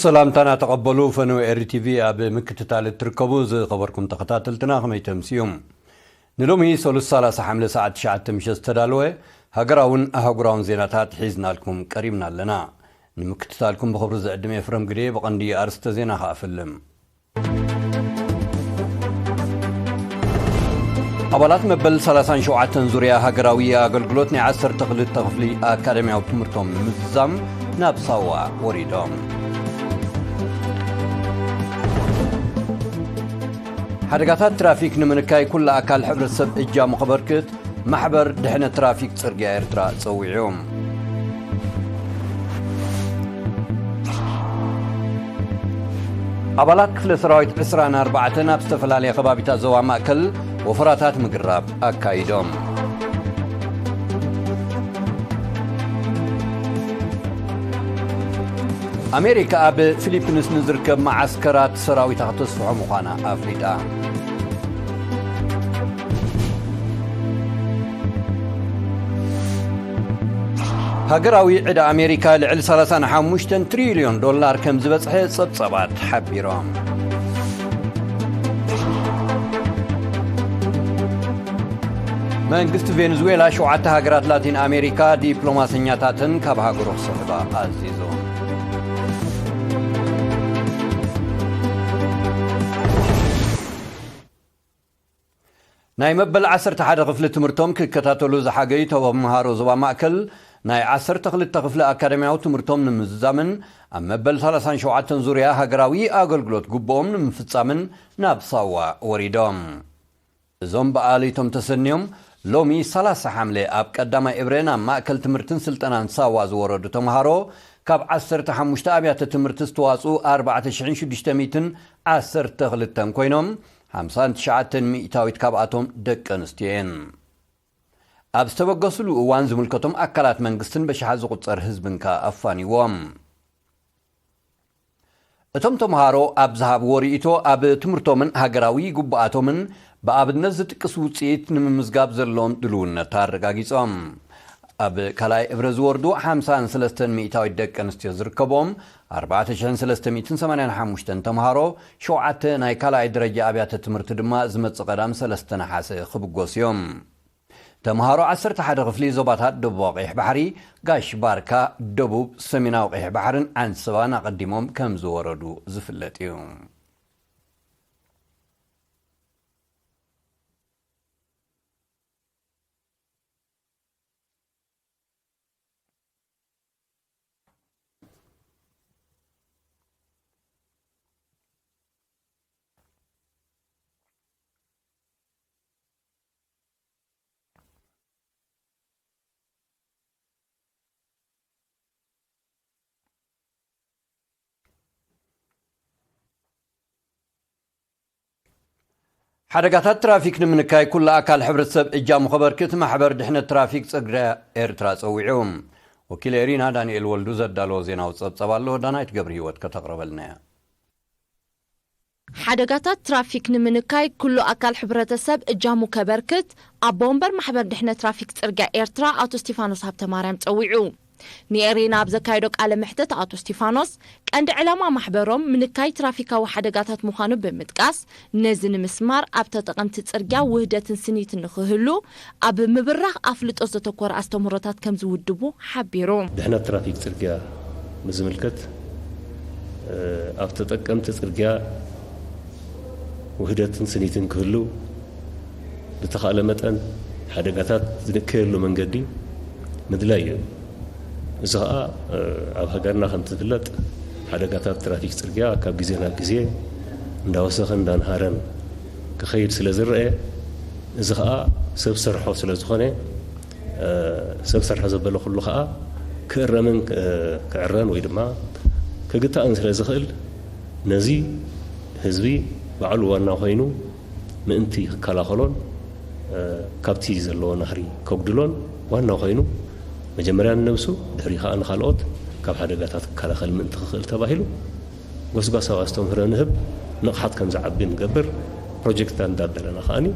ሰላምታና ተቐበሉ። ፈነወ ኤሪ ቲቪ ኣብ ምክትታል እትርከቡ ዝኸበርኩም ተኸታተልትና፣ ከመይ ተምስዩም? ንሎሚ ሰሉስ ሰላሳ ሓምለ ሰዓት ትሽዓተ ምሸት ዝተዳለወ ሃገራውን ኣህጉራውን ዜናታት ሒዝናልኩም ቀሪብና ኣለና። ንምክትታልኩም ብኽብሪ ዝዕድም ኤፍረም ግዴ። ብቐንዲ ኣርስተ ዜና ከኣፍልም። ኣባላት መበል ሰላሳን ሸውዓተን ዙርያ ሃገራዊ ኣገልግሎት ናይ ዓሰርተ ክልተ ክፍሊ ኣካደምያዊ ትምህርቶም ንምዝዛም ናብ ሳዋ ወሪዶም። ሓደጋታት ትራፊክ ንምንካይ ኩሉ ኣካል ሕብረተሰብ እጃሙ ከበርክት ማሕበር ድሕነት ትራፊክ ጽርግያ ኤርትራ ጸዊዑ። ኣባላት ክፍለ ሰራዊት ዕስራን ኣርባዕተን ኣብ ዝተፈላለየ ከባቢታት ዞባ ማእከል ወፈራታት ምግራብ ኣካይዶም። ኣሜሪካ ኣብ ፊሊፒንስ ንዝርከብ መዓስከራት ሰራዊታ ክተስፍሖ ምዃና ኣፍሊጣ። ሃገራዊ ዕዳ ኣሜሪካ ልዕሊ ሰላሳን ሓሙሽተን ትሪልዮን ዶላር ከም ዝበጽሐ ጸብጻባት ሓቢሮም። መንግስቲ ቬኔዙዌላ ሸውዓተ ሃገራት ላቲን ኣሜሪካ ዲፕሎማሰኛታተን ካብ ሃገሩ ክስሕባ ኣዚዙ። ናይ መበል ዓሰርተ ሓደ ክፍሊ ትምህርቶም ክከታተሉ ዝሓገዩ ተምሃሮ ዞባ ማእከል ናይ ዓሰርተ ክልተ ክፍሊ ኣካደምያዊ ትምህርቶም ንምዝዛምን ኣብ መበል ሰላሳን ሸውዓተን ዙርያ ሃገራዊ ኣገልግሎት ግቡኦም ንምፍጻምን ናብ ሳዋ ወሪዶም። እዞም ብኣለይቶም ተሰንዮም ሎሚ ሰላሳ ሓምለ ኣብ ቀዳማይ እብረ ናብ ማእከል ትምህርትን ስልጠናን ሳዋ ዝወረዱ ተምሃሮ ካብ ዓሰርተ ሓሙሽተ ኣብያተ ትምህርቲ ዝተዋጽኡ ኣርባዕተ ሽሕን ሽዱሽተ ሚእትን ዓሰርተ ክልተን ኮይኖም፣ ሓምሳን ትሽዓተን ሚእታዊት ካብኣቶም ደቂ ኣንስትዮ እየን። ኣብ ዝተበገስሉ እዋን ዝምልከቶም ኣካላት መንግስትን በሽሓት ዝቑጸር ህዝብን ከኣ ኣፋንይዎም። እቶም ተምሃሮ ኣብ ዝሃብዎ ርእይቶ፣ ኣብ ትምህርቶምን ሃገራዊ ግቡኣቶምን ብኣብነት ዝጥቅስ ውጽኢት ንምምዝጋብ ዘለዎም ድልውነት ኣረጋጊጾም። ኣብ ካልኣይ እብረ ዝወርዱ ሓምሳን ሰለስተን ሚእታዊት ደቂ ኣንስትዮ ዝርከቦም ኣርባዕተ ሽሕን ሰለስተ ሚእትን ሰማንያን ሓሙሽተን ተምሃሮ፣ ሸውዓተ ናይ ካልኣይ ደረጃ ኣብያተ ትምህርቲ ድማ ዝመጽእ ቀዳም ሰለስተ ነሓሰ ክብገሱ እዮም። ተምሃሮ ዓሰርተ ሓደ ክፍሊ ዞባታት ደቡባዊ ቀይሕ ባሕሪ፣ ጋሽ ባርካ፣ ደቡብ፣ ሰሜናዊ ቀይሕ ባሕርን ዓንሰባን ኣቐዲሞም ከም ዝወረዱ ዝፍለጥ እዩ። ሓደጋታት ትራፊክ ንምንካይ ኩሉ ኣካል ሕብረተሰብ እጃሙ ከበርክት ማሕበር ድሕነት ትራፊክ ጽርግያ ኤርትራ ጸዊዑ። ወኪል ኤሪና ዳንኤል ወልዱ ዘዳለዎ ዜናዊ ጸብጸብ ኣሎ፣ ዳናይት ገብረ ህይወት ከተቕርበልና እያ። ሓደጋታት ትራፊክ ንምንካይ ኩሉ ኣካል ሕብረተሰብ እጃሙ ከበርክት ኣቦ ወንበር ማሕበር ድሕነት ትራፊክ ጽርግያ ኤርትራ ኣቶ እስቲፋኖስ ሃብተማርያም ጸዊዑ። ንኤሪና ኣብ ዘካየዶ ቃለ መሕትት ኣቶ እስቲፋኖስ፣ ቀንዲ ዕላማ ማሕበሮም ምንካይ ትራፊካዊ ሓደጋታት ምዃኑ ብምጥቃስ፣ ነዚ ንምስማር ኣብ ተጠቐምቲ ጽርግያ ውህደትን ስኒትን ንኽህሉ ኣብ ምብራኽ ኣፍልጦ ዘተኮረ ኣስተምህሮታት ከም ዝውድቡ ሓቢሩ። ድሕነት ትራፊክ ጽርግያ ብዝምልከት፣ እ፣ ኣብ ተጠቀምቲ ጽርግያ ውህደትን ስኒትን ክህሉ፣ ብተኻእለ መጠን ሓደጋታት ዝንከየሉ መንገዲ ምድላይ እዩ። እዚ ኸኣ፣ እ፣ ኣብ ሃገርና ከም ዝፍለጥ ሓደጋታት ትራፊክ ጽርግያ ካብ ግዜ ናብ ግዜ እንዳወሰኸን እንዳንሃረን ክኸይድ ስለ ዝረአ፣ እዚ ኸኣ ሰብ ሰርሖ ስለ ዝኾነ፣ እ፣ ሰብ ሰርሖ ዘበለ ኩሉ ኸኣ ክእረምን፣ እ፣ ክዕረን ወይ ድማ ክግታእን ስለ ዝኽእል፣ ነዚ ህዝቢ ባዕሉ ዋና ኮይኑ ምእንቲ ክከላኸሎን፣ እ፣ ካብቲ ዘለዎ ናህሪ ከጉድሎን ዋና ኮይኑ መጀመርያ ንነብሱ ድሕሪ ኸኣ ንኻልኦት ካብ ሓደጋታት ክከላኸል ምእንቲ ክኽእል ተባሂሉ ጎስጓሳዊ ኣስተምህሮ ንህብ፣ ንቕሓት ከም ዝዓቢ ንገብር ፕሮጀክትታት እንዳደለና ከኣኒ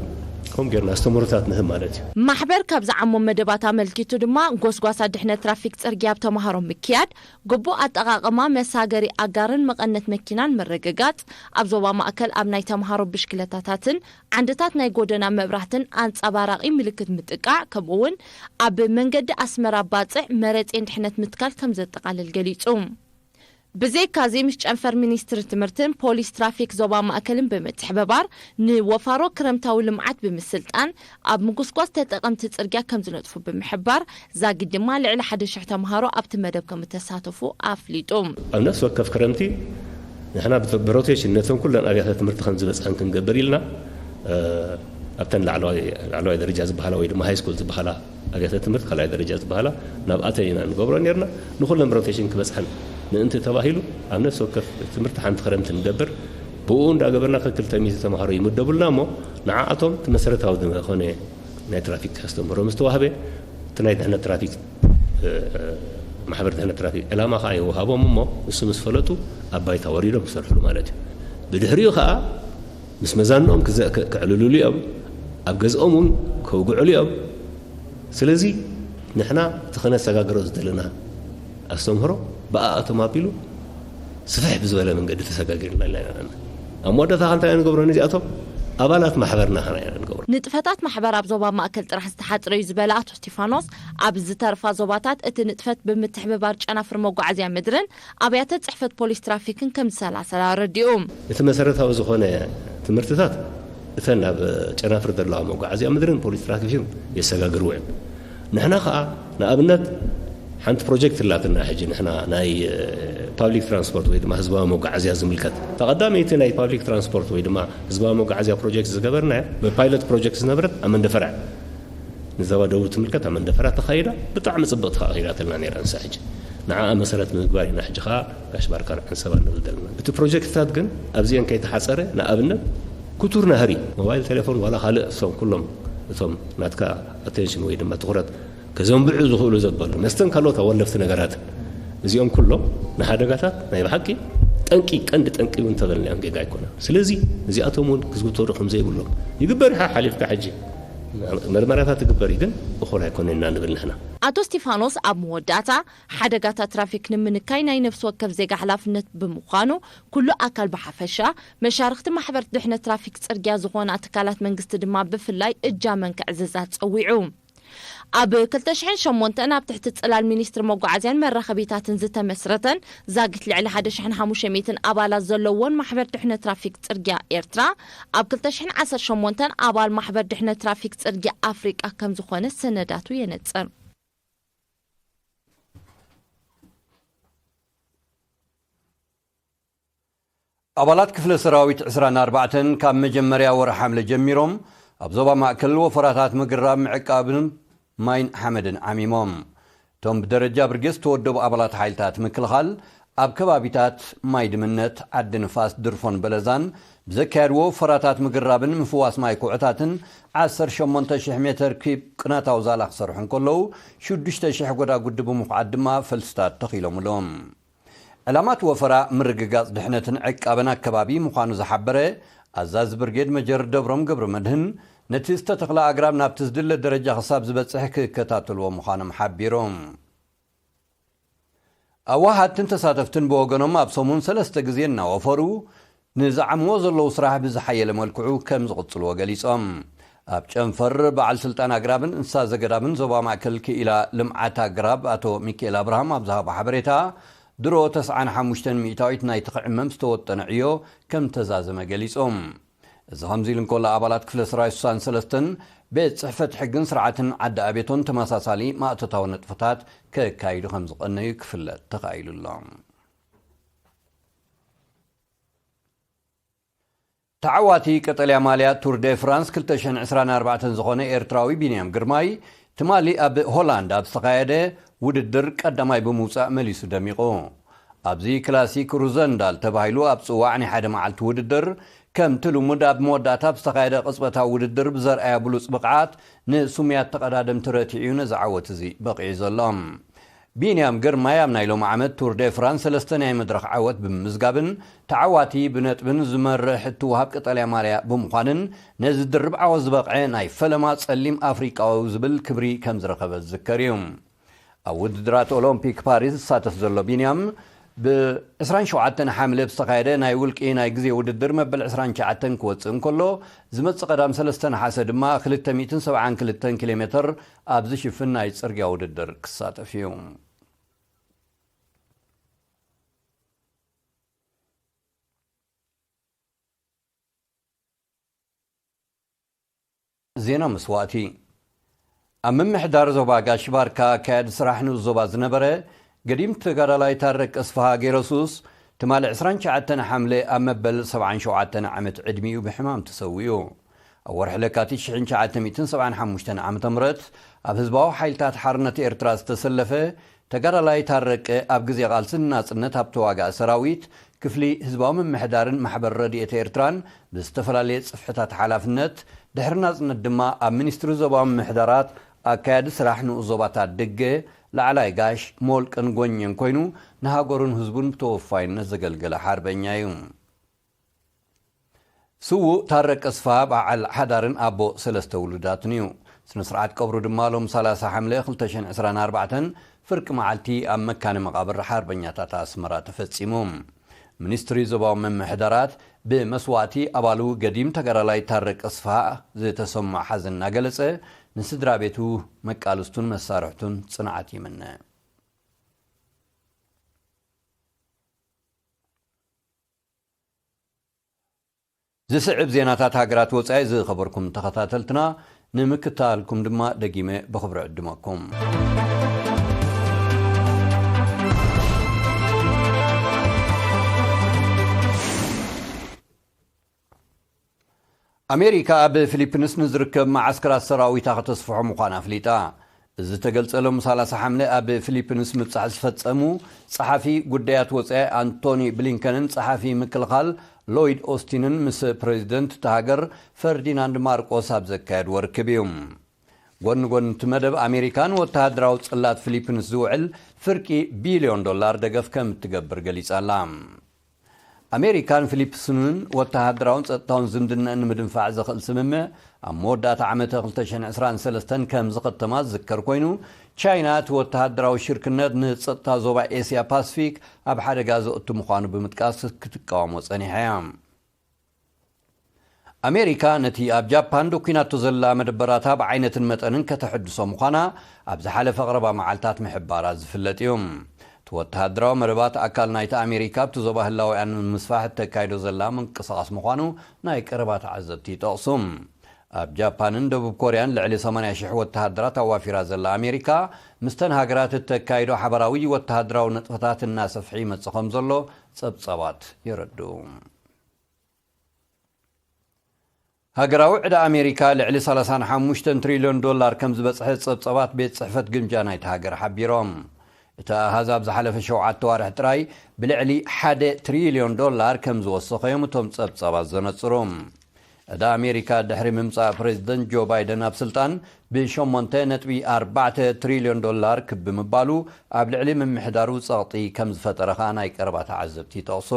ከምኡ ጌርና ኣስተምህሮታት ንህብ ማለት እዩ። ማሕበር ካብ ዝዓሞም መደባት ኣመልኪቱ ድማ ጎስጓሳ ድሕነት ትራፊክ ጽርግያ ኣብ ተምሃሮ ምክያድ፣ ግቡእ ኣጠቓቕማ መሳገሪ ኣጋርን መቐነት መኪናን ምርግጋጽ፣ ኣብ ዞባ ማእከል ኣብ ናይ ተምሃሮ ብሽክለታታትን ዓንድታት ናይ ጎደና መብራህትን ኣንጸባራቒ ምልክት ምጥቃዕ፣ ከምኡ እውን ኣብ መንገዲ ኣስመራ ባጽዕ መረጼን ድሕነት ምትካል ከም ዘጠቓልል ገሊጹ። ብዘይካዚ ምስ ጨንፈር ሚኒስትሪ ትምህርትን ፖሊስ ትራፊክ ዞባ ማእከልን ብምትሕብባር ንወፋሮ ክረምታዊ ልምዓት ብምስልጣን ኣብ ምጉስጓስ ተጠቐምቲ ጽርግያ ከም ዝነጥፉ ብምሕባር፣ ዛጊድ ድማ ልዕሊ ሓደ ሽሕ ተምሃሮ ኣብቲ መደብ ከም እተሳተፉ ኣፍሊጡ። ኣብ ነፍሲ ወከፍ ክረምቲ ንሕና ብሮቴሽን ነተን ኩለን ኣብያተ ትምህርቲ ከም ዝበፅሐን ክንገብር ኢልና ኣብተን ላዕለዋይ ደረጃ ዝበሃላ ወይ ድማ ሃይስኩል ዝበሃላ ኣብያተ ትምህርቲ ካልኣይ ደረጃ ዝበሃላ ናብ ኣተን ኢና ንገብሮ ነርና። ንኩለን ብሮቴሽን ክበፅሐን ምእንቲ ተባሂሉ ኣብ ነፍሲ ወከፍ ትምህርቲ ሓንቲ ክረምቲ ንገብር። ብኡ እንዳገበርና ከክልተ ሚእቲ ተምሃሮ ይምደቡልና እሞ ንዓኣቶም እቲ መሰረታዊ ዝኾነ ናይ ትራፊክ ኣስተምህሮ ምስ ተዋህበ እቲ ናይ ድሕነት ትራፊክ ማሕበር ድሕነት ትራፊክ ዕላማ ከዓ ይወሃቦም እሞ ንሱ ምስ ፈለጡ ኣብ ባይታ ወሪዶም ክሰርሕሉ ማለት እዩ። ብድሕሪኡ ከዓ ምስ መዛንኦም ክዕልልሉ እዮም። ኣብ ገዝኦም እውን ከውግዕሉ እዮም። ስለዚ ንሕና እቲ ከነሰጋግሮ ዝደለና ኣስተምህሮ ብኣኣቶም ኣቢሉ ስፍሕ ብዝበለ መንገዲ ተሰጋጊርና ኢና ኢና ኣብ መወዳእታ ከንታ ንገብሮ ነዚኣቶም ኣባላት ማሕበርና ከና ኢና ንገብሮ። ንጥፈታት ማሕበር ኣብ ዞባ ማእከል ጥራሕ ዝተሓፅረ እዩ ዝበለ ኣቶ እስቲፋኖስ፣ ኣብ ዝተርፋ ዞባታት እቲ ንጥፈት ብምትሕብባር ጨናፍር መጓዓዝያ ምድርን ኣብያተ ፅሕፈት ፖሊስ ትራፊክን ከም ዝሰላሰል ኣረዲኡ። እቲ መሰረታዊ ዝኾነ ትምህርትታት እተን ኣብ ጨናፍር ዘለዋ መጓዓዝያ ምድርን ፖሊስ ትራፊክን የሰጋግርዎ እዮም። ንሕና ከዓ ንኣብነት ሓንቲ ፕሮጀክት ላትና ሕጂ ንሕና ናይ ፓብሊክ ትራንስፖርት ወይ ድማ ህዝባዊ መጓዓዝያ ዝምልከት ተቐዳመይቲ ናይ ፓብሊክ ትራንስፖርት ወይ ድማ ህዝባዊ መጓዓዝያ ፕሮጀክት ዝገበርና ብፓይለት ፕሮጀክት ዝነበረት ኣብ መንደፈራ ንዘባ ደቡብ ትምልከት ኣብ መንደፈራ ተኻይዳ ብጣዕሚ ፅብቕቲ ከዓ ከይዳትልና ነራ ንሳ ሕጂ ንዓ መሰረት ምግባር ኢና ሕጂ ከዓ ጋሽ ባርካ ንዕንሰባ ንብል ዘለና እቲ ፕሮጀክትታት ግን ኣብዚአን ከይተሓፀረ ንኣብነት ክቱር ናህሪ ሞባይል ቴሌፎን ዋላ ካልእ እሶም ኩሎም እቶም ናትካ ኣቴንሽን ወይ ድማ ትኩረት ከዘንብዑ ዝኽእሉ ዘበሉ መስተን ካልኦት ኣወለፍቲ ነገራትን እዚኦም ኩሎም ንሓደጋታት ናይ ብሓቂ ጠንቂ ቀንዲ ጠንቂ እውን ተበልናዮም ጌጋ ኣይኮነን። ስለዚ እዚኣቶም እውን ክዝውተሩ ከም ዘይብሎም ይግበር። ሓሊፍካ ሕጂ መርመራታት ይግበር እዩ፣ ግን እኹል ኣይኮነን ኢና ንብል ንሕና። ኣቶ እስቲፋኖስ ኣብ መወዳእታ፣ ሓደጋታት ትራፊክ ንምንካይ ናይ ነፍሲ ወከፍ ዜጋ ሓላፍነት ብምዃኑ፣ ኩሉ ኣካል ብሓፈሻ፣ መሻርኽቲ ማሕበር ድሕነት ትራፊክ ጽርግያ ዝኾና ትካላት መንግስቲ ድማ ብፍላይ እጃመን ከዕዝዛ ጸዊዑ። ኣብ ክልተ ሽሕን ሸሞንተን ኣብ ትሕቲ ጽላል ሚኒስትሪ መጓዓዝያን መራኸቢታትን ዝተመስረተን ዛጊት ልዕሊ ሓደ ሽሕን ሓሙሽተ ሚእትን ኣባላት ዘለዎን ማሕበር ድሕነት ትራፊክ ጽርግያ ኤርትራ፣ ኣብ ክልተ ሽሕን ዓሰርተ ሸሞንተን ኣባል ማሕበር ድሕነት ትራፊክ ጽርግያ ኣፍሪቃ ከም ዝኾነ ሰነዳቱ የነጽር። ኣባላት ክፍለ ሰራዊት ዕስራን ኣርባዕተን ካብ መጀመርያ ወርሒ ሓምለ ጀሚሮም ኣብ ዞባ ማእከል ወፈራታት ምግራብ ምዕቃብን ማይን ሓመድን ዓሚሞም። እቶም ብደረጃ ብርጌድ ዝተወደቡ ኣባላት ሓይልታት ምክልኻል ኣብ ከባቢታት ማይ ድምነት፣ ዓዲ ንፋስ፣ ድርፎን በለዛን ብዘካየድዎ ወፈራታት ምግራብን ምፍዋስ ማይ ኩዕታትን ዓሰርተ ሸሞንተ ሽሕ ሜተር ኪብ ቅናታዊ ዛላ ክሰርሑ እንከለዉ ሽዱሽተ ሽሕ ጎዳጉዲ ብምኹዓት ድማ ፈልስታት ተኺሎምሎም። ዕላማ እቲ ወፈራ ምርግጋጽ ድሕነትን ዕቃበን ኣከባቢ ምዃኑ ዝሓበረ ኣዛዚ ብርጌድ መጀር ደብሮም ገብረመድህን፣ ነቲ ዝተተኽለ ኣግራብ ናብቲ ዝድለ ደረጃ ክሳብ ዝበጽሕ ክከታተልዎ ምዃኖም ሓቢሮም። ኣዋሃድትን ተሳተፍትን ብወገኖም ኣብ ሰሙን ሰለስተ ግዜ እናወፈሩ ንዝዓምዎ ዘለዉ ስራሕ ብዝሓየለ መልክዑ ከም ዝቕጽልዎ ገሊጾም። ኣብ ጨንፈር በዓል ስልጣን ኣግራብን እንስሳ ዘገዳምን ዞባ ማእከል ክኢላ ልምዓት ኣግራብ ኣቶ ሚኪኤል ኣብርሃም ኣብ ዝሃቦ ሓበሬታ፣ ድሮ ተስዓን ሓሙሽተን ሚእታዊት ናይቲ ክዕመም ዝተወጠነ ዕዮ ከም ተዛዘመ ገሊጾም። እዚ ከምዚ ኢሉ እንከሎ ኣባላት ክፍለ ሰራዊት ስሳን ሰለስተን ቤት ጽሕፈት ሕግን ስርዓትን ዓዲ ኣቤቶን ተመሳሳሊ ማእቶታዊ ንጥፈታት ከካይዱ ከም ዝቐነዩ ክፍለጥ ተኻኢሉ ኣሎ። ተዓዋቲ ቀጠልያ ማልያ ቱር ደ ፍራንስ ክልተ ሽሕን ዕስራን ኣርባዕተን ዝኾነ ኤርትራዊ ቢንያም ግርማይ ትማሊ ኣብ ሆላንድ ኣብ ዝተኻየደ ውድድር ቀዳማይ ብምውጻእ መሊሱ ደሚቑ። ኣብዚ ክላሲክ ሩዘንዳል ተባሂሉ ኣብ ጽዋዕ ናይ ሓደ መዓልቲ ውድድር ከምቲ ልሙድ ኣብ መወዳእታ ኣብ ዝተኻየደ ቅጽበታዊ ውድድር ብዘርኣያ ብሉጽ ብቕዓት ንስሙያት ተቐዳደምቲ ረቲዑ ነዚ ዓወት እዚ በቒዑ ዘሎ። ቢንያም ግርማይ ኣብ ናይ ሎሚ ዓመት ቱር ደ ፍራንስ ሰለስተ ናይ መድረኽ ዓወት ብምምዝጋብን ተዓዋቲ ብነጥብን ዝመርሕ እትወሃብ ቀጠልያ ማልያ ብምዃንን ነዚ ድርብ ዓወት ዝበቕዐ ናይ ፈለማ ጸሊም ኣፍሪቃዊ ዝብል ክብሪ ከም ዝረኸበ ዝዝከር እዩ። ኣብ ውድድራት ኦሎምፒክ ፓሪስ ዝሳተፍ ዘሎ ቢንያም ብ ዕስራን ሸውዓተን ሓምለ ብዝተኻየደ ናይ ውልቂ ናይ ግዜ ውድድር መበል ዕስራን ትሽዓተን ክወጽእ እንከሎ፣ ዝመጽእ ቀዳም ሰለስተ ነሓሰ ድማ ክልተ ሚእትን ሰብዓን ክልተን ኪሎ ሜትር ኣብ ዝሽፍን ናይ ጽርግያ ውድድር ክሳተፍ እዩ። ዜና መስዋእቲ። ኣብ ምምሕዳር ዞባ ጋሽ ባርካ ኣካያዲ ስራሕ ንኡስ ዞባ ዝነበረ ገዲም ተጋዳላይ ታረቅ እስፍሃ ገይረሱስ ትማሊ ዕስራን ትሽዓተን ሓምለ ኣብ መበል ሰብዓን ሸውዓተን ዓመት ዕድሚኡ ብሕማም ተሰዊኡ። ኣብ ወርሒ ለካቲት ሽሕን ትሽዓተ ሚእትን ሰብዓን ሓሙሽተን ዓመተ ምህረት ኣብ ህዝባዊ ሓይልታት ሓርነት ኤርትራ ዝተሰለፈ ተጋዳላይ ታረቀ ኣብ ግዜ ቃልሲ ንናጽነት ኣብ ተዋጋኢ ሰራዊት፣ ክፍሊ ህዝባዊ ምምሕዳርን ማሕበር ረድኤት ኤርትራን ብዝተፈላለየ ጽፍሕታት ሓላፍነት፣ ድሕሪ ናጽነት ድማ ኣብ ሚኒስትሪ ዞባዊ ምምሕዳራት ኣካያዲ ስራሕ ንኡስ ዞባታት ደገ፣ ላዕላይ ጋሽ፣ ሞልቅን ጎኘን ኮይኑ ንሃገሩን ህዝቡን ብተወፋይነት ዘገልገለ ሓርበኛ እዩ። ስዉእ ታረቀ ኣስፍሃ በዓል ሓዳርን ኣቦ ሰለስተ ውሉዳትን እዩ። ስነ ስርዓት ቀብሩ ድማ ሎም ሰላሳ ሓምለ ክልተ ሽሕን ዕስራን ኣርባዕተን ፍርቂ መዓልቲ ኣብ መካነ መቓብር ሓርበኛታት ኣስመራ ተፈጺሙ። ሚኒስትሪ ዞባዊ ምምሕዳራት ብመስዋእቲ ኣባሉ ገዲም ተጋዳላይ ታረቀ ኣስፍሃ ዝተሰምዖ ሓዘን እናገለጸ፣ ንስድራ ቤቱ፣ መቃልስቱን መሳርሕቱን ጽንዓት ይምነ። ዝስዕብ ዜናታት ሃገራት ወጻኢ ዝኸበርኩም ተኸታተልትና፣ ንምክታልኩም ድማ ደጊመ ብኽብሪ ዕድመኩም። ኣሜሪካ ኣብ ፊሊፒንስ ንዝርከብ መዓስከራት ሰራዊታ ከተስፍሖ ምዃና ኣፍሊጣ። እዚ ዝተገልጸ ሎም ሰላሳ ሓምለ ኣብ ፊሊፒንስ ምብጻሕ ዝፈጸሙ ጸሓፊ ጉዳያት ወጻኢ ኣንቶኒ ብሊንከንን ጸሓፊ ምክልኻል ሎይድ ኦስቲንን ምስ ፕሬዚደንት እታ ሃገር ፈርዲናንድ ማርቆስ ኣብ ዘካየድዎ ርክብ እዩ። ጎኒ ጎኒ እቲ መደብ፣ ኣሜሪካ ንወተሃደራዊ ጽላት ፊሊፒንስ ዝውዕል ፍርቂ ቢልዮን ዶላር ደገፍ ከም እትገብር ገሊጻ ኣላ። ኣሜሪካን ፊሊፕስንን ወተሃደራውን ጸጥታውን ዝምድናኣን ንምድንፋዕ ዘኽእል ስምምዕ ኣብ መወዳእታ ዓመተ ክልተ ሽሕን ዕስራን ሰለስተን ከም ዝኸተማ ዝዝከር ኮይኑ፣ ቻይና እቲ ወተሃደራዊ ሽርክነት ንጸጥታ ዞባ ኤስያ ፓስፊክ ኣብ ሓደጋ ዘእቱ ምዃኑ ብምጥቃስ ክትቃወሞ ጸኒሓ እያ። ኣሜሪካ ነቲ ኣብ ጃፓን ደኲናቶ ዘላ መደበራታ ብዓይነትን መጠንን ከተሐድሶ ምዃና ኣብ ዝሓለፈ ቀረባ መዓልታት ምሕባራ ዝፍለጥ እዩ። እቲ ወተሃደራዊ መደባት ኣካል ናይቲ ኣሜሪካ ኣብቲ ዞባ ህላዊኣን ንምስፋሕ እተካይዶ ዘላ ምንቅስቓስ ምዃኑ ናይ ቀረባ ተዓዘብቲ ይጠቕሱ። ኣብ ጃፓንን ደቡብ ኮርያን ልዕሊ ሰማንያ ሽሕ ወተሃደራት ኣዋፊራ ዘላ ኣሜሪካ፣ ምስተን ሃገራት እተካይዶ ሓባራዊ ወተሃደራዊ ንጥፈታት እናሰፍሐ ይመጽእ ከም ዘሎ ጸብጻባት የረድኡ። ሃገራዊ ዕዳ ኣሜሪካ ልዕሊ ሰላሳን ሓሙሽተን ትሪልዮን ዶላር ከም ዝበጽሐ ጸብጻባት ቤት ጽሕፈት ግምጃ ናይቲ ሃገር ሓቢሮም። እቲ ኣሃዝ ኣብ ዝሓለፈ ሸውዓተ ዋርሕ ጥራይ ብልዕሊ ሓደ ትሪልዮን ዶላር ከም ዝወሰኸ እዮም እቶም ጸብጻባት ዘነጽሩ። ዕዳ ኣሜሪካ ድሕሪ ምምጻእ ፕሬዚደንት ጆ ባይደን ኣብ ስልጣን ብሸሞንተ ነጥቢ ኣርባዕተ ትሪልዮን ዶላር ክብ ብምባሉ ኣብ ልዕሊ ምምሕዳሩ ጸቕጢ ከም ዝፈጠረ ከኣ ናይ ቀረባ ተዓዘብቲ ይጠቕሱ።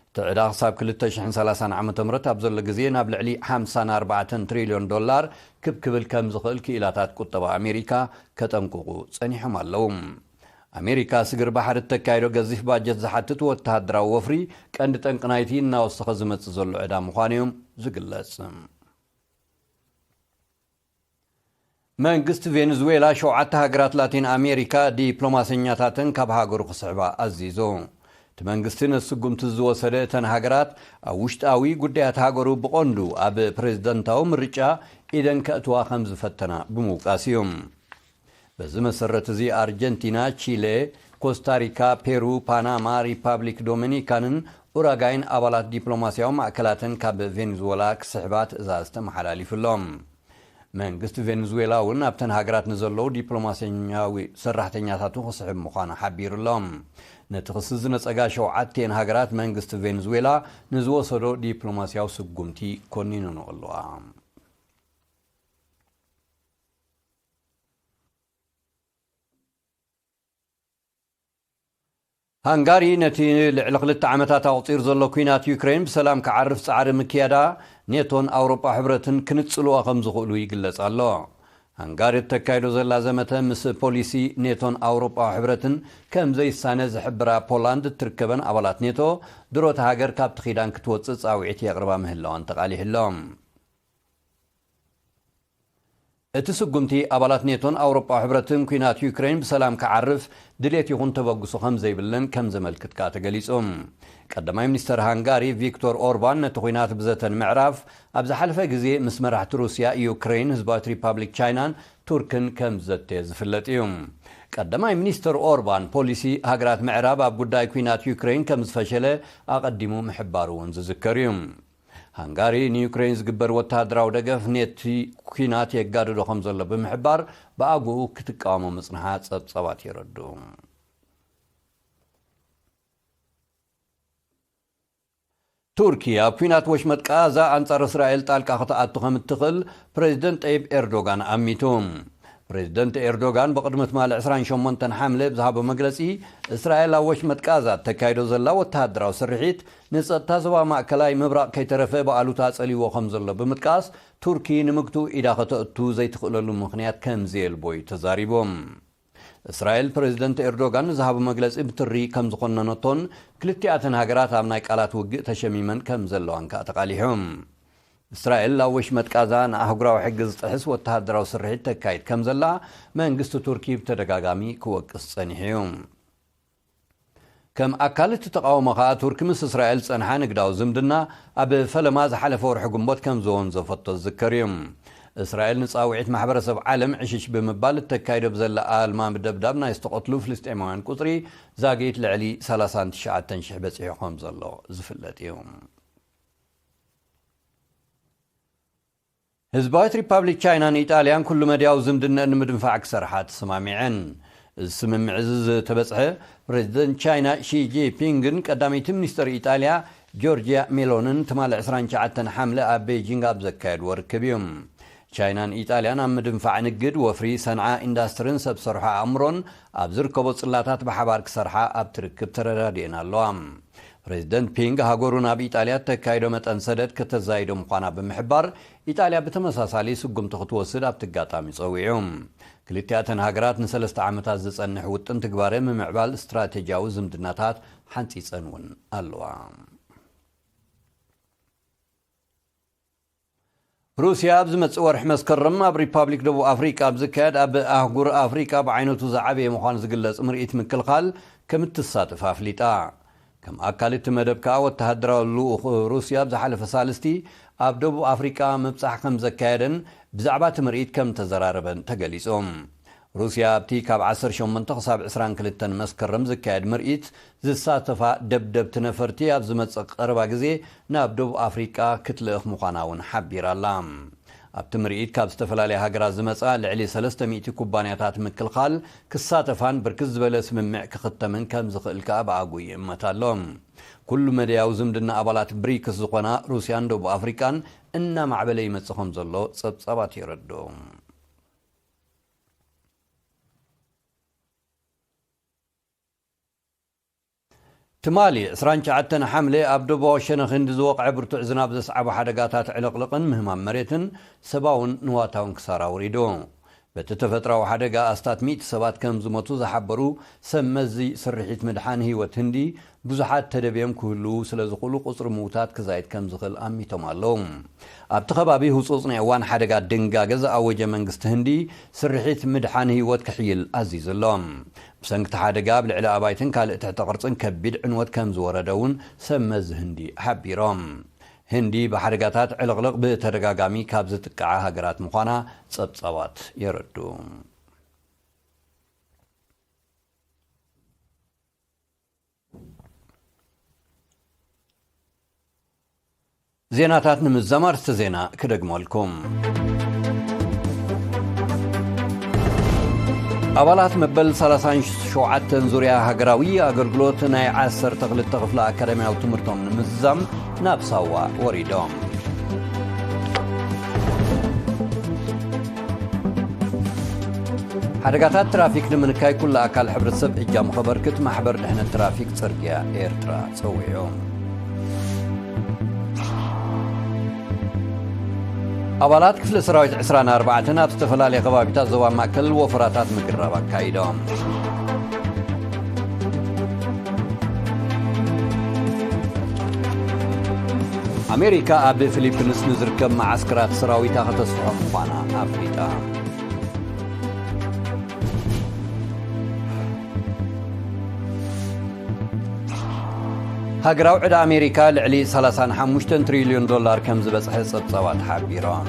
እቲ ዕዳ ክሳብ ክልተ ሽሕን ሰላሳን ዓመተ ምህረት ኣብ ዘሎ ግዜ ናብ ልዕሊ ሓምሳን ኣርባዕተን ትሪልዮን ዶላር ክብ ክብል ከም ዝኽእል ክኢላታት ቁጠባ ኣሜሪካ ከጠንቅቑ ጸኒሖም ኣለዉ። ኣሜሪካ ስግር ባሕሪ እተካይዶ ገዚፍ ባጀት ዝሓትት ወተሃደራዊ ወፍሪ ቀንዲ ጠንቂ ናይቲ እናወሰኸ ዝመጽእ ዘሎ ዕዳ ምዃኑ እዮም ዝግለጽ። መንግስቲ ቬንዙዌላ ሸውዓተ ሃገራት ላቲን ኣሜሪካ ዲፕሎማሰኛታተን ካብ ሃገሩ ክስሕባ ኣዚዙ። እቲ መንግስቲ ነቲ ስጉምቲ ዝወሰደ እተን ሃገራት ኣብ ውሽጣዊ ጉዳያት ሃገሩ ብቐንዱ ኣብ ፕሬዝደንታዊ ምርጫ ኢደን ከእትዋ ከም ዝፈተና ብምውቃስ እዩ። በዚ መሰረት እዚ ኣርጀንቲና፣ ቺለ፣ ኮስታሪካ፣ ፔሩ፣ ፓናማ፣ ሪፓብሊክ ዶሚኒካንን ኡራጋይን ኣባላት ዲፕሎማስያዊ ማእከላተን ካብ ቬንዙዌላ ክስሕባ ትእዛዝ ተመሓላሊፉሎም። መንግስቲ ቬንዙዌላ እውን ኣብተን ሃገራት ንዘለዉ ዲፕሎማስያዊ ሰራሕተኛታቱ ክስሕብ ምዃኑ ሓቢሩሎም። ነቲ ክሲ ዝነጸጋ ሸውዓቲኤን ሃገራት መንግስቲ ቬንዙዌላ ንዝወሰዶ ዲፕሎማስያዊ ስጉምቲ ኮኒነንኦ ኣለዋ። ሃንጋሪ ነቲ ልዕሊ ክልተ ዓመታት ኣቑጺሩ ዘሎ ኲናት ዩክሬን ብሰላም ክዓርፍ ጻዕሪ ምክያዳ ኔቶን ኣውሮጳ ሕብረትን ክንጽልዋ ከም ዝኽእሉ ይግለጽ ኣሎ። ሃንጋሪ እተካይዶ ዘላ ዘመተ ምስ ፖሊሲ ኔቶን ኣውሮጳ ሕብረትን ከም ዘይሳነ ዝሕብራ ፖላንድ እትርከበን ኣባላት ኔቶ ድሮት ሃገር ካብቲ ኪዳን ክትወጽእ ጻውዒት የቕርባ ምህላዋን ተቓሊሕሎም። እቲ ስጉምቲ ኣባላት ኔቶን ኣውሮጳ ሕብረትን ኲናት ዩክሬን ብሰላም ክዓርፍ ድሌት ይኹን ተበግሶ ከም ዘይብለን ከም ዘመልክት ከኣ ተገሊጹ። ቀዳማይ ሚኒስተር ሃንጋሪ ቪክቶር ኦርባን ነቲ ኲናት ብዘተ ንምዕራፍ ኣብ ዝሓለፈ ግዜ ምስ መራሕቲ ሩስያ፣ ዩክሬን፣ ህዝባዊት ሪፓብሊክ ቻይናን ቱርክን ከም ዘተ ዝፍለጥ እዩ። ቀዳማይ ሚኒስተር ኦርባን ፖሊሲ ሃገራት ምዕራብ ኣብ ጉዳይ ኲናት ዩክሬን ከም ዝፈሸለ ኣቐዲሙ ምሕባሩ እውን ዝዝከር እዩ። ሃንጋሪ ንዩክሬን ዝግበር ወተሃደራዊ ደገፍ ነቲ ኲናት የጋድዶ ከም ዘሎ ብምሕባር ብኣግኡ ክትቃወሞ ምጽንሓ ጸብጻባት የረዱ። ቱርኪ ኣብ ኲናት ወሽመጥ ቃዛ ኣንጻር እስራኤል ጣልቃ ክትኣቱ ከም እትኽእል ፕሬዚደንት ጠይብ ኤርዶጋን ኣሚቱ። ፕሬዚደንት ኤርዶጋን ብቕድሚ ትማሊ ዕስራን ሸሞንተን ሓምለ ብዝሃቦ መግለጺ፣ እስራኤል ኣብ ወሽመጥ ቃዛ እተካይዶ ዘላ ወተሃደራዊ ስርሒት ንጸጥታ ዞባ ማእከላይ ምብራቕ ከይተረፈ ብኣሉታ ጸልይዎ ከም ዘሎ ብምጥቃስ፣ ቱርኪ ንምግቱ ኢዳ ከተእቱ ዘይትኽእለሉ ምኽንያት ከም ዘየልቦ እዩ ተዛሪቡ። እስራኤል ፕሬዚደንት ኤርዶጋን ንዝሃቦ መግለጺ ብትሪ ከም ዝኾነነቶን ክልቲኣተን ሃገራት ኣብ ናይ ቃላት ውግእ ተሸሚመን ከም ዘለዋን ከኣ ተቓሊሑ። እስራኤል ኣብ ወሽመጥ ቃዛ ንኣህጉራዊ ሕጊ ዝጥሕስ ወተሃደራዊ ስርሒት ተካይድ ከም ዘላ መንግስቲ ቱርኪ ብተደጋጋሚ ክወቅስ ጸኒሑ እዩ። ከም ኣካል እቲ ተቓውሞ ከኣ ቱርኪ ምስ እስራኤል ዝጸንሓ ንግዳዊ ዝምድና ኣብ ፈለማ ዝሓለፈ ወርሒ ግንቦት ከም ዝወንዘፈቶ ዝዝከር እዩ። እስራኤል ንጻውዒት ማሕበረሰብ ዓለም ዕሽሽ ብምባል እተካይዶ ብዘላ ኣልማሚ ደብዳብ ናይ ዝተቐትሉ ፍልስጤማውያን ቁጽሪ ዛጊት ልዕሊ ሰላሳን ትሽዓተን ሽሕ በጺሑ ከም ዘሎ ዝፍለጥ እዩ። ህዝባዊት ሪፓብሊክ ቻይናን ኢጣልያን ኩሉ መድያዊ ዝምድነአን ንምድንፋዕ ክሰርሓ ተሰማሚዐን። እዚ ስምምዕ እዚ ዝተበጽሐ ፕሬዚደንት ቻይና ሺ ጂንፒንግን ቀዳመይቲ ሚኒስተር ኢጣልያ ጆርጂያ ሜሎንን ትማሊ ዕስራን ትሽዓተን ሓምለ ኣብ ቤጂንግ ኣብ ዘካየድዎ ርክብ እዩ። ቻይናን ኢጣልያን ኣብ ምድንፋዕ ንግድ፣ ወፍሪ፣ ሰንዓ፣ ኢንዳስትርን ሰብ ሰርሖ ኣእምሮን ኣብ ዝርከቦ ጽላታት ብሓባር ክሰርሓ ኣብቲ ርክብ ተረዳዲኤን ኣለዋ። ፕሬዚደንት ፒንግ ሃገሩ ናብ ኢጣልያ እተካይዶ መጠን ሰደድ ከተዛይዶ ምዃና ብምሕባር፣ ኢጣልያ ብተመሳሳሊ ስጉምቲ ክትወስድ ኣብቲ ኣጋጣሚ ጸዊዑ። ክልቲኣተን ሃገራት ንሰለስተ ዓመታት ዝጸንሕ ውጥን ትግባረ ምምዕባል ስትራቴጂያዊ ዝምድናታት ሓንጺጸን እውን ኣለዋ። ሩስያ ኣብ ዝመጽእ ወርሒ መስከረም ኣብ ሪፓብሊክ ደቡብ ኣፍሪቃ ኣብ ዝካየድ ኣብ ኣህጉር ኣፍሪቃ ብዓይነቱ ዝዓበየ ምዃኑ ዝግለጽ ምርኢት ምክልኻል ከም እትሳተፍ ኣፍሊጣ። ከም ኣካል እቲ መደብ ከኣ ወተሃደራዊ ልኡኽ ሩስያ ኣብ ዝሓለፈ ሳልስቲ ኣብ ደቡብ ኣፍሪቃ ምብጻሕ ከም ዘካየደን ብዛዕባ እቲ ምርኢት ከም ተዘራረበን ተገሊጹ። ሩስያ ኣብቲ ካብ ዓሰርተ ሸሞንተ ክሳብ ዕስራን ክልተን መስከረም ዝካየድ ምርኢት ዝሳተፋ ደብደብቲ ነፈርቲ ኣብ ዝመጽእ ቀረባ ግዜ ናብ ደቡብ ኣፍሪቃ ክትልእኽ ምዃና እውን ሓቢራ ኣላ። ኣብቲ ምርኢት ካብ ዝተፈላለያ ሃገራት ዝመጻ ልዕሊ ሰለስተ ሚእቲ ኩባንያታት ምክልኻል ክሳተፋን ብርክት ዝበለ ስምምዕ ክኽተምን ከም ዝኽእል ከኣ ብኣግኡ ይእመት ኣሎ። ኩሉ መደያዊ ዝምድና ኣባላት ብሪክስ ዝኾና ሩስያን ደቡብ ኣፍሪቃን እናማዕበለ ይመጽእ ከም ዘሎ ጸብጻባት የረድኡ። ትማሊ ዕስራን ትሽዓተን ሓምለ ኣብ ደቡባዊ ሸነኽ ህንዲ ዝወቕዐ ብርቱዕ ዝናብ ዘስዓቦ ሓደጋታት ዕልቕልቕን ምህማም መሬትን ሰብኣውን ንዋታውን ክሳራ ኣውሪዱ። በቲ ተፈጥሮኣዊ ሓደጋ ኣስታት ሚእቲ ሰባት ከም ዝሞቱ ዝሓበሩ ሰብ መዚ ስርሒት ምድሓን ህይወት ህንዲ፣ ብዙሓት ተደብዮም ክህልዉ ስለ ዝኽእሉ ቁጽሪ ምዉታት ክዛይድ ከም ዝኽእል ኣሚቶም ኣለዉ። ኣብቲ ከባቢ ህጹጽ ናይ እዋን ሓደጋ ድንጋገ ዝኣወጀ መንግስቲ ህንዲ፣ ስርሒት ምድሓን ህይወት ክሕይል ኣዚዙ ኣሎ። ብሰንኪ እቲ ሓደጋ ኣብ ልዕሊ ኣባይትን ካልእ ትሕተ ቅርጽን ከቢድ ዕንወት ከም ዝወረደ እውን ሰብ መዚ ህንዲ ሓቢሮም። ህንዲ ብሓደጋታት ዕልቕልቕ ብተደጋጋሚ ካብ ዝጥቀዓ ሃገራት ምዃና ጸብጻባት የረድኡ። ዜናታት ንምዝዛም ኣርእስተ ዜና ክደግመልኩም። ኣባላት መበል ሰላሳን ሸውዓተን ዙርያ ሃገራዊ ኣገልግሎት ናይ ዓሰርተ ክልተ ክፍለ ኣካዳሚያዊ ትምህርቶም ንምዝዛም ናብ ሳዋ ወሪዶም። ሓደጋታት ትራፊክ ንምንካይ ኩሉ ኣካል ሕብረተሰብ እጃሙ ከበርክት ማሕበር ድሕነት ትራፊክ ጽርግያ ኤርትራ ጸዊዑ። ኣባላት ክፍለ ሰራዊት ዕስራን ኣርባዕተን ኣብ ዝተፈላለየ ከባቢታት ዞባ ማእከል ወፈራታት ምግራብ ኣካይዶም። ኣሜሪካ ኣብ ፊሊፒንስ ንዝርከብ መዓስከራት ሰራዊታ ከተስፍሖ ምዃና ኣፍሊጣ። ሃገራዊ ዕዳ ኣሜሪካ ልዕሊ ሰላሳን ሓሙሽተን ትሪልዮን ዶላር ከም ዝበጽሐ ጸብጻባት ሓቢሮም።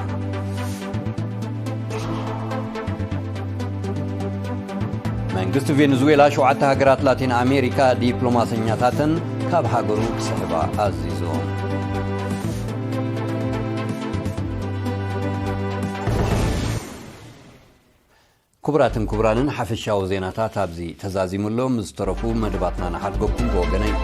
መንግስቲ ቬኔዙዌላ ሸውዓተ ሃገራት ላቲን ኣሜሪካ ዲፕሎማሰኛታተን ካብ ሃገሩ ክስሕባ ኣዚዙ። ክቡራትን ክቡራንን፣ ሓፈሻዊ ዜናታት ኣብዚ ተዛዚሙ ኣሎ። ምስ ዝተረፉ መደባትና ንሓድገኩም። ብወገነይ